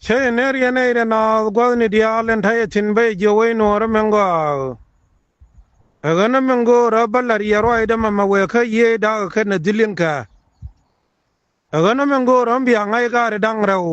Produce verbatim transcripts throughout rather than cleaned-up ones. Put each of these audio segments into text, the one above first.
Cä yɛ ner yɛn ɛ rɛ naath gua̱thni diaal ɛn ta̱yɛ thi̱n bä yɛ jiök wec nuɔɔrä mɛn gɔaa. Ɛ ɣän ɛ mɛn go̱o̱rä bä la̱r yɛ ruacdä mɛmɛ wëë kä yiëëcdä ɛ kɛn ɛ dhiliŋkɛ. Ɛ ɣän ɛ mɛn go̱o̱rä ɛn bia ŋa̱c gaari da̱ŋ rɛw.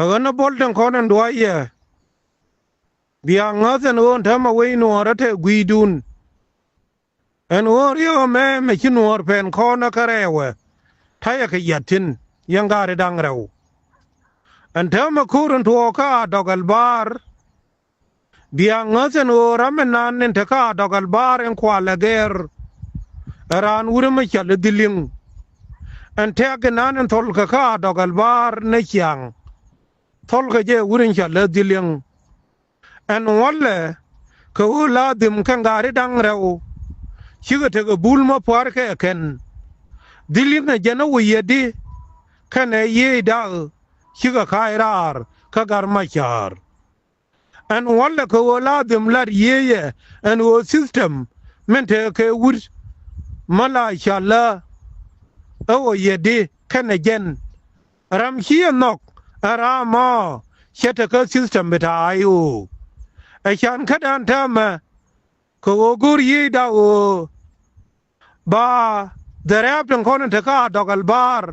Ɛ ɣän ɛ buɔ̱l tin kɔn ɛn dua̱a̱c yɛ. Bia ŋäth ɛn ɣöö ɛn täämɛ wec nuɔɔrä tɛ gui̱i̱cdun. Ɛn ɣöö riɛk ɛmɛ mɛ ci nuɔɔr pɛn kɔn ɛ kä rɛɛwɛ. Ta̱yɛ kɛ yat thi̱n yɛn gaari da̱ŋ rɛw. Ɛn täämɛ ko̱r in tuɔɔk kä Adɔk Albaar. Bia ŋäth ɛn ɣöö ram in nan in te kä Adɔk Albaar in kualɛ gɛr. Ɛ raan wut ɛmɛ cɔal i̱ Dhiliŋ. Ɛn tɛ̈k in nan in thɔlkɛ kä Adɔk Albaar ni ciaŋ. Thɔlkɛ jɛ wut in cɔal i̱ Dhiliŋ. Ɛn wälɛ kɛ ɣöö la dhim kɛn gaari da̱ŋ rɛw. Cikɛ tekɛ bul mä pua̱a̱r kɛ kɛn. Dhiliŋ ɛ jɛn ɛ wä yɛtdi kɛnɛ yiëëcdä cikɛ ka̱a̱c raar kä Gat Macar. Ɛn wälɛ kɛ ɣöö la dhim lat yiëëcɛ ɛn ɣöö system min tekɛ wut mä la cɔal ɛ ɣöö yɛtdi kɛnɛ jɛn. Ram ci ɛ nhɔk ɛ ram ɔ cɛ te kä system bi ta̱a̱ I O. Ɛ can kädan täämɛ kɛ ɣöö go̱o̱r yiëëcdä ɣöö ba dhɛrɛ̈ɛ̈p tin kɔn in te kä Adɔk Albaar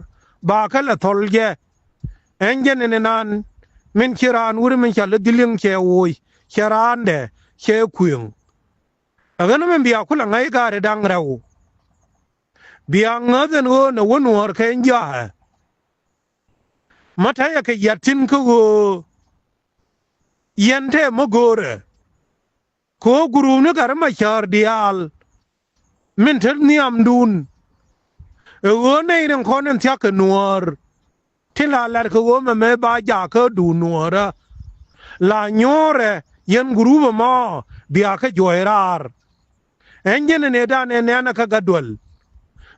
ba kɛ lɛ thɔl jɛ. Ɛn jɛn in inan min ci raan wut min cɔal i̱ Dhiliŋ cɛ woc cɛ raandɛ cɛ kuëŋ. Ɛ ɣän min bia kulɛ ŋa̱c gaari da̱ŋ rɛw. Bia ŋäth ɛn ɣöö nɛ wä nuɔɔr kɛ ɛn jɔaɛ. Mä ta̱yɛ kɛ yat thi̱n kä ɣöö yɛn tɛ mä go̱o̱rɛ. Kɛ ɣöö guruupni Gat Macar diaal min te nhiamdun. Ɛ ɣöö nɛy rin kɔn in thia̱k kɛ nuäär. Tin la lat kɛ ɣöö mɛmɛ ba jakä duun nuäärä. La nyuɔ̱ɔ̱rɛ yɛn gurup ɛmɔ bia kä juɔ̱ɔ̱c raar. Ɛn jɛn ɛ nëëdan ɛ nɛ̈nɛ kä Gatduel.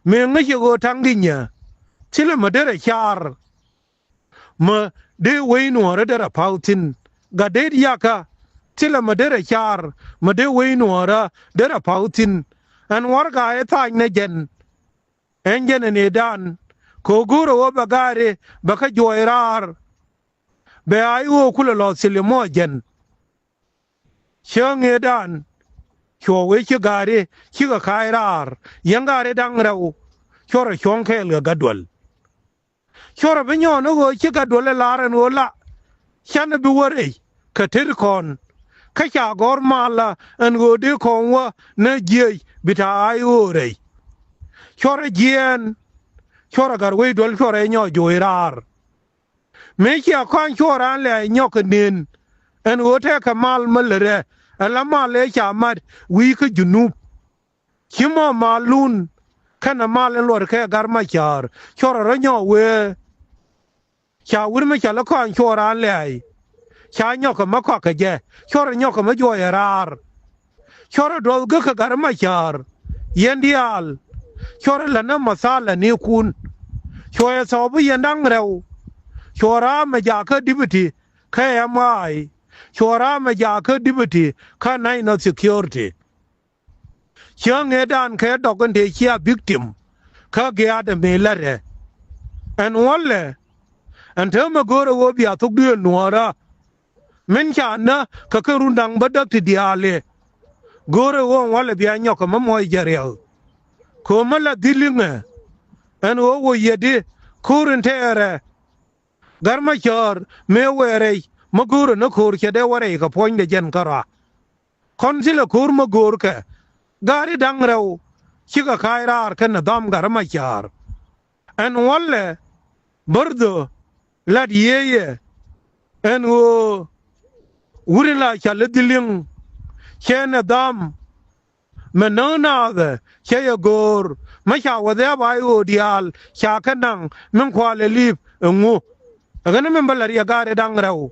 Mëë ŋäcɛ ɣöö ta̱ŋ ginyɛ thilɛ mä derɛ car. Mä dee wec nuɔ̱ɔ̱rä derɛ pa̱w thi̱n. Gat det yakä thilɛ mä derɛ car. Mä dee wec nuɔ̱ɔ̱rä derɛ pa̱w thi̱n. Ɛn warɛga ɛ tha̱a̱c nɛ jɛn. Ɛn jɛn ɛ nëëdan kɛ ɣöö go̱o̱rɛ ɣöö bɛ gaari bɛ kä juɔ̱ɔ̱c raar. Bɛ a i̱ ɣöö kulɛ lɔ thil ɛmɔ jɛn. Cä ŋëëdan cuɔ wee ci gaari cikɛ ka̱a̱c raar. Yɛn gaari da̱ŋ rɛw cuɔrɛ cuɔ̱ŋ kɛɛl kɛ Gatduel. Cuɔrɛ bi nyɔɔn ɛ ɣöö ci Gatduel ɛ la̱r ɛn ɣöö la canɛ bi wä rɛy kɛ tet kɔn. Kä ca gɔ̱r malä ɛn ɣöö dee kɔn wä nä jiëc bi ta̱a̱ a i̱ ɣöö rɛy. Cuɔrɛ jiɛɛn cuɔrɛ Gatwec Duel cuɔrɛ nyɔɔc juɔ̱ɔ̱c raar. Mëë cia kɔaŋ cuɔr raan lɛ nyɔk kɛ nen. Ɛn ɣöö tɛkɛ mal mä lät ɛ ala mal ëë ca mat wi̱i̱ kä Junub. Ci mɔ malun kɛnɛ mal in luɔt kɛ Gat Macar cuɔrɛ rɔ nyɔk wee. Ca wir mi ca lä kɔaŋ cuɔr raan lɛ ca nyɔk kɛ mä kɔak kɛ jɛ cuɔrɛ nyɔk kɛ mä juɔyɛ raar. Cuɔrɛ duɔth gäk kɛ Gat Macar yɛn diaal. Cuɔrɛ länä mathalä ni kun. Cuɔyɛ thɔɔp bi yɛn da̱ŋ rɛw. Cuɔrɛ amɛ jakä dipiti kä M I. Cuɔrɛ amɛ jakä dipiti kä national security. Cä ŋëëdan kɛ dɔk in tëë cia victim kä giaat ɛmɛ la̱tɛ. Ɛn wälɛ ɛn täämɛ go̱o̱rɛ ɣöö bia thok duëël nuɔ̱ɔ̱rä. Min ca nä kɛ kɛ run da̱ŋ bädäk ti diaali. Go̱o̱rɛ ɣöö ɛn wälɛ bia nyɔk kɛ mä muɔc jɛ riɛk. Kɛ ɣöö mä la dhil iŋɛ ɛn ɣöö wä yɛtdi ko̱r in tɛɛrɛ. Gat Macar mëë wëë rɛy mä go̱o̱rɛ ni ko̱r cɛ dee wä rɛy kɛ puɔ̱nydɛ jɛn kärɔa. Kɔn thilɛ ko̱r mä go̱o̱rkɛ gaari da̱ŋ rɛw. Cikɛ ka̱a̱c raar kä nidham Gat Macar. Ɛn wälɛ bärdhö lat yiëëyɛ ɛn ɣöö wut in la cɔal i̱ Dhiliŋ cɛ nidham. Mɛ näk naathɛ cɛ yɛ go̱o̱r mä ca wä dhɛ̈p a i̱ ɣöö diaal ca kɛ naŋ min kualɛ li̱p ɛŋu. Ɛ ɣän min bä la̱t yɛ gaari da̱ŋ rɛw.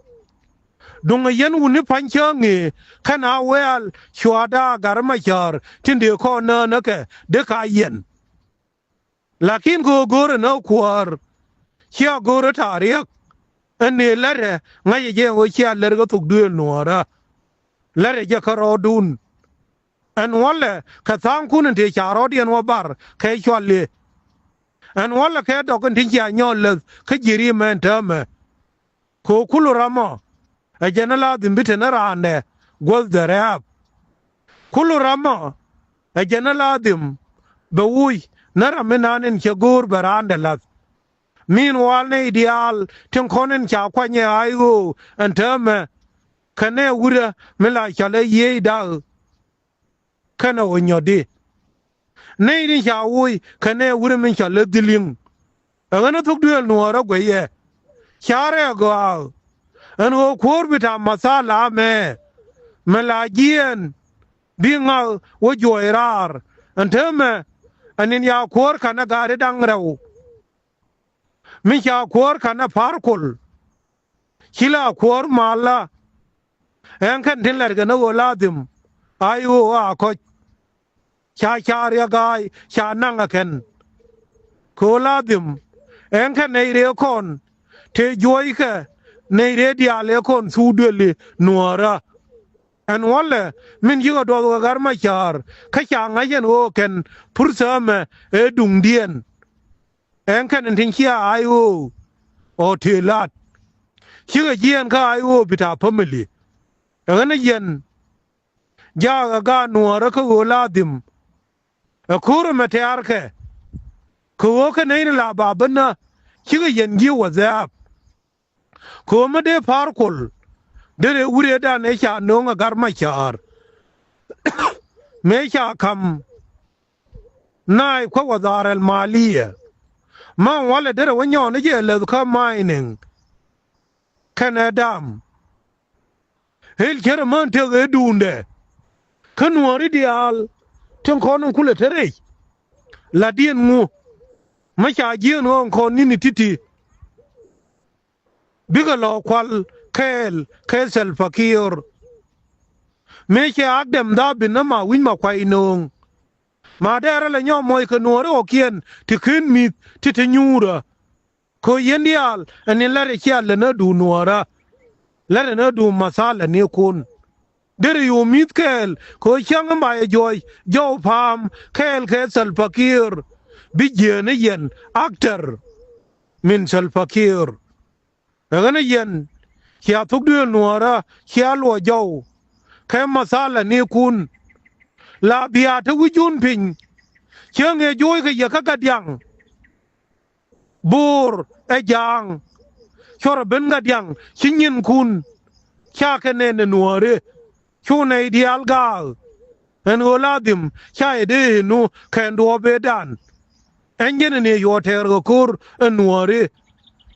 Duŋ ɛ yɛn wutni pa̱ny cä ŋëë kɛn a wɛ̈ɛ̈l cua̱a̱da Gat Macar tin dee kɔn näänäkɛ dee ka yɛn. Lakin kɛ ɣöö go̱o̱rɛ nä kuäär cia go̱o̱rɛ ta̱a̱ riäk. Ɛn nëë la̱tɛ ŋa̱cɛ jɛ ɛn ɣöö cia lät kä thok duëël nuɔ̱ɔ̱rä. La̱tɛ jɛ kä rɔɔdun. Ɛn wälɛ kɛ tha̱a̱ŋkun in tëë ca rɔɔdiɛn wä bar kɛ cuali. Ɛn wälɛ kɛ dɔk in tin cia nyɔɔl läth kä ji̱ ri̱mɛ ɛn täämɛ. Kɛ ɣöö kulu ram ɔ ɛ jɛn ɛ ladhim bi te ni raandɛ guäthdɛ rɛ̈ɛ̈p. Kulu ram ɔ ɛ jɛn ɛ ladhim bɛ woc ni ram mi naan in cɛ go̱o̱r bɛ raandɛ la̱th. Meanwhile nɛy diaal tin kɔn in ca kuany ɛ I O ɛn täämɛ, kɛnɛ wurɛ mi la cɔl ɛ yiëëc da̱k kɛnɛ ɣöö nyɔtdi. Nɛy tin ca woc kɛnɛ wurɛ mi cɔl ɛ dhiliŋ. Ɛ ɣän ɛ thok duëël nuɔɔrä guɛyɛ. Ca rɛɛ gɔaa ɛn ɣöö kuäär bi ta̱a̱ mathala mɛ, mɛ la jiɛɛn bi ŋa̱k wä juɔc raar. Ɛn täämɛ ɛ ni̱n ya kuäär ka̱n ɛ gaari da̱ŋ rɛw, mi ca kuäär ka̱n ɛ pa̱r kol. Ci la kuäär malä. Ɛn kɛn tin lɛr kɛn ɛ ɣöö ladhim I O a kɔc. Ca ca riɛk ga̱a̱c ca naŋ ɛ kɛn. Kɛ ɣöö ladhim ɛn kɛn nɛy rɛɛ kɔn te juɔckɛ nɛy rɛɛ diaal ɛ kɔn thuk duëli nuɔɔrä. Ɛn wälɛ min cikɛ duɔth kɛ Gat Macäär kä ca ŋa̱c ɛn ɣöö kɛn purthä ɛmɛ ɛ duŋdiɛn. Ɛn kɛn tin cia I O ɔ tëë la̱t. Cikɛ jiɛɛn kä I O bi ta̱a̱ family. Ɛ ɣän ɛ yɛn jaakɛ gaat nuɔɔrä kä ɣöö ladhim ɛ ko̱r ɛmɛ tɛ̈rkɛ. Kɛ ɣöö kä nɛy ni la ba bänä cikɛ yɛn ji̱ wä dhɛ̈ɛ̈p. Kɛ ɣöö mi dee pa̱r kol derɛ wurɛdan ëë ca nööŋ ɛ Gat Macäär mëë ca ka̱m naay kuäk wä dhaar ɛl maliyɛ. Mä walɛ derɛ wä nyɔɔn ɛ jɛ läth kä mining kɛnɛ dam. Ëël cärɛ män tëk ëë duundɛ kä nuɔɔri diaal tin kɔn in kulɛ te rɛc. La̱tdiɛn ŋu mi ca jieen ɣɔ̱ɔ̱ŋ kɔn ni̱ni ti̱ti̱ bikɛ lɔ kual kɛɛl kɛ Salva Kiir. Mëë cɛ ak dɛm dhaap bi näma wi̱c ma kuay nööŋ. Ma dɛɛrä lɛ nyɔk mɔc kɛ nuɔɔri ɣɔ̱kiɛn ti ken mi̱th ti te nyuurä. Kɛ ɣöö yɛn diaal ɛn in lät ɛ cia lät ni duun nuɔɔrä. Lät ɛ ni duun mathalänikun. Derɛ yo̱o̱ mi̱th kɛɛl kɛ ɣöö cäŋ in ba yɛ juɔc jɔw pa̱a̱m kɛɛl kɛ Salva Kiir bi jieen ni yɛn actor min Salva Kiir. Ɛ ɣän ɛ yɛn cia thuk duëël nuɔɔrä cia luɔc jɔw kɛ mathalänikun. La bia te wi̱cun piny. Cäŋ ëë jo̱o̱ckɛ yɛ kä Gadiaŋ. Bo̱o̱r ɛ ja̱a̱ŋ. Cuɔrɛ ben Gadiaŋ ci nyinkun. Ca kɛ nɛn ɛ nuɔɔri. Cu nɛy diaal gaak. Ɛn ɣöö ladhim ca yɛ dee ëë nu kɛn duɔ̱ɔ̱p ëëdan. Ɛn jɛn ɛ ni yuɔɔk tɛɛr kɛ ko̱r ɛ nuɔɔri.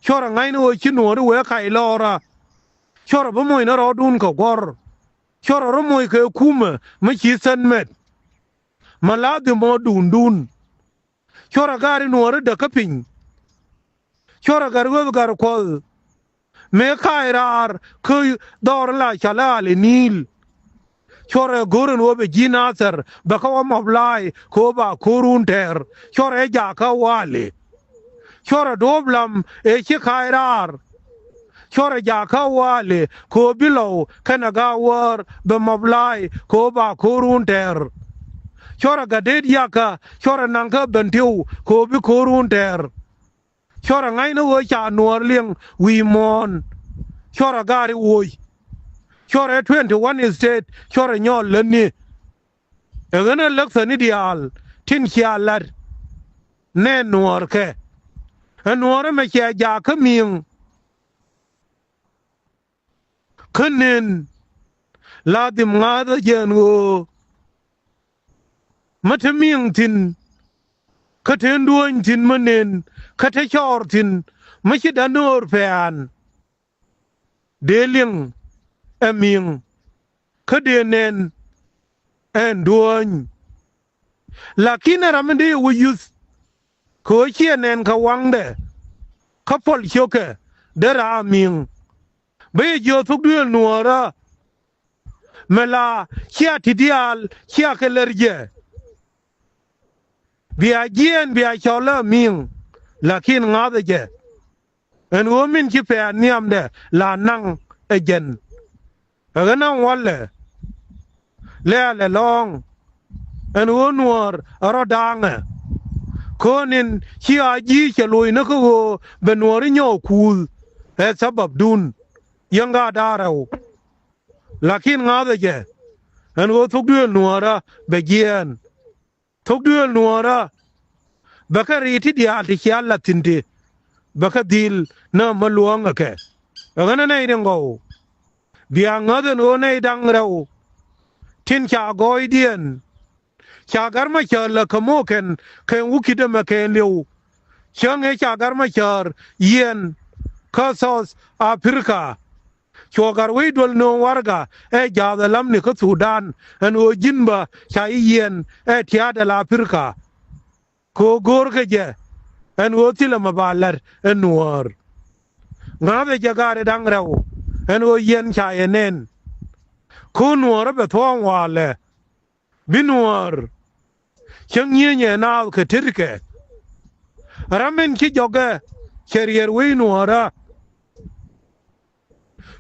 Cuɔrɛ ŋa̱cni ɣöö ci nuɔɔri wee kac lɔɔrä. Cuɔrɛ bi moc ni rɔɔdun kɛ guɔ̱r. Cuɔrɛ rɔ moc kɛ kumɛ mi ci thän mɛt. Ma ladhim ɔ duundun. Cuɔrɛ gaari nuɔɔri däk kä piny. Cuɔrɛ gat ɣöth gat kuɔth. Mëë kac raar kä dhɔr la cɔl i̱ Ali Ni̱i̱l. Cuɔrɛ go̱r ɛn ɣöö bɛ ji̱ Nathɛr bɛ kä wä mɔp la̱a̱c kɛ ɣöö ba ko̱run tɛɛr. Cuɔrɛ jakä wali. Cuɔrɛ duɔ̱ɔ̱p lam ëë ci kac raar. Cuɔrɛ jakä wali kɛ ɣöö bi lɔw kɛnɛ ga̱a̱ wäär bɛ mɔp la̱a̱c kɛ ɣöö ba ko̱run tɛɛr. Cuɔrɛ gat deet yakä cuɔrɛ naŋkä Bentiw kɛ ɣöö bi ko̱run tɛɛr. Cuɔrɛ ŋa̱cni ɣöö ca nuɔɔr liŋ wi̱i̱ muɔ̱ɔ̱n. Cuɔrɛ gaari woc. Cuɔrɛ twenty one state cuɔrɛ nyɔɔl lätni. Ɛ ɣän ɛ läk thäni diaal tin cia la̱t. Nɛn nuɔɔrkɛ. Ɛ nuɔɔr ɛmɛ cɛ jaak kä mi̱i̱ŋ. Kä nën la dhim ŋa̱a̱th ɛ jɛn ɣöö mi te mi̱i̱ŋ thi̱n. Kä te duɔ̱ɔ̱ny thi̱n mi nën kä te cɔɔr thi̱n mi ci da̱n ɣöör pɛ̈ɛ̈n. Dee liŋ ɛ mi̱i̱ŋ kä dee nɛn ɛn duɔ̱ɔ̱ny. Lakin ɛ ram mi dee wä yuth kɛ ɣöö ciɛ nɛn kɛ waŋdɛ kä puɔl ciökɛ dee raar mi̱i̱ŋ. Bä yɛ jiöth thuk duëël nuɔɔrä. Mɛ la cia ti diaal cia kɛ lär jɛ. Bia jiɛɛn bia cɔl ɛ mi̱i̱ŋ. Lakin ŋa̱thɛ jɛ ɛn ɣöö min ci pɛɛn nhiamdɛ la naŋ ɛ jɛn. Ɛ ɣän ɛ walɛ lɛɛl ɛlɔ̱ɔ̱ŋ. Ɛn ɣöö nuɔɔr ɛ rɔ da̱a̱ŋɛ. Köön in ci a ji̱ cɛ lo̱cnä kä ɣöö bɛ nuɔɔri nyɔɔk kuuth. Ɛ thababdun. yäŋ gaat da̱ŋ rɛw. Lakin ŋa̱thɛ jɛ ɛn ɣöö thok duëël nuäärä bɛ jiɛɛn. Thok duëël nuäärä bɛ kɛ ri̱t ti diaal ti cia la̱th thi̱n ti bɛ kɛ dhil näämä luɔ̱ɔ̱ŋ ɛ kɛ. Ɛ ɣän ɛ nɛy riŋ gɔw bia ŋäth ɛn ɣöö nɛy da̱ŋ rɛw tin ca gɔɔydiɛn ca Gat Macäär lɛ kä mɔ kɛn kɛn wä ki̱t ɛmɛ kɛn li̱w. Cäŋ ëë ca Gat Macäär yiɛn kä South Africa. Cuɔ gat wec duel nööŋ warɛgak ɛ ja̱a̱th ɛ lamni kä Thudan ɛn ɣöö ji̱n bä ca i̱ yiɛn ɛ tia̱a̱dɛ la Africa. Kɛ ɣöö go̱o̱rkɛ jɛ ɛn ɣöö thilɛ mɛ ba la̱t ɛ nuäär. Ŋa̱thɛ jɛ gaat ɛ da̱ŋ rɛw ɛn ɣöö yɛn ca yɛ nɛn. Kä nuäärä bɛ thuɔ̱ɔ̱ŋ walɛ bi nuäär cäŋ nyieenyɛ naath kɛ tetkɛ. Ram min ci jɔkɛ cɛ riɛr wec nuäärä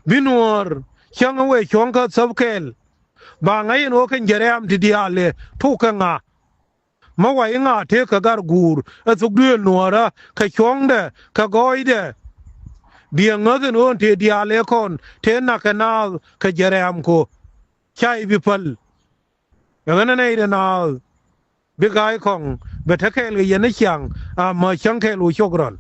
bi nuäär cäŋ ɛ wee cuɔ̱ŋ kä thäp kɛɛl. Ba ŋa̱c ɛn ɣöö kɛn jɛ rɛ̈ɛ̈m ti diaal ɛ tok kɛ ŋa. Mä wac i̱ ŋa tëëk kɛ gar guur ɛ thok duëël nuäärä kɛ cuɔ̱ŋdɛ kɛ gɔɔydɛ. Biɛ ŋäth ɛn ɣöö ɛn tëë diaal ëë kɔn tëë nak kɛ naath kɛ jɛ rɛ̈ɛ̈m ko. Ca i̱ bi päl. Ɛ ɣän ɛ nɛy rɛ naath bi ga̱a̱c kɔŋ bɛ te kɛɛl kɛ yɛn ni ciaŋ. Amäc cäŋ kɛɛl wu cok rɔl.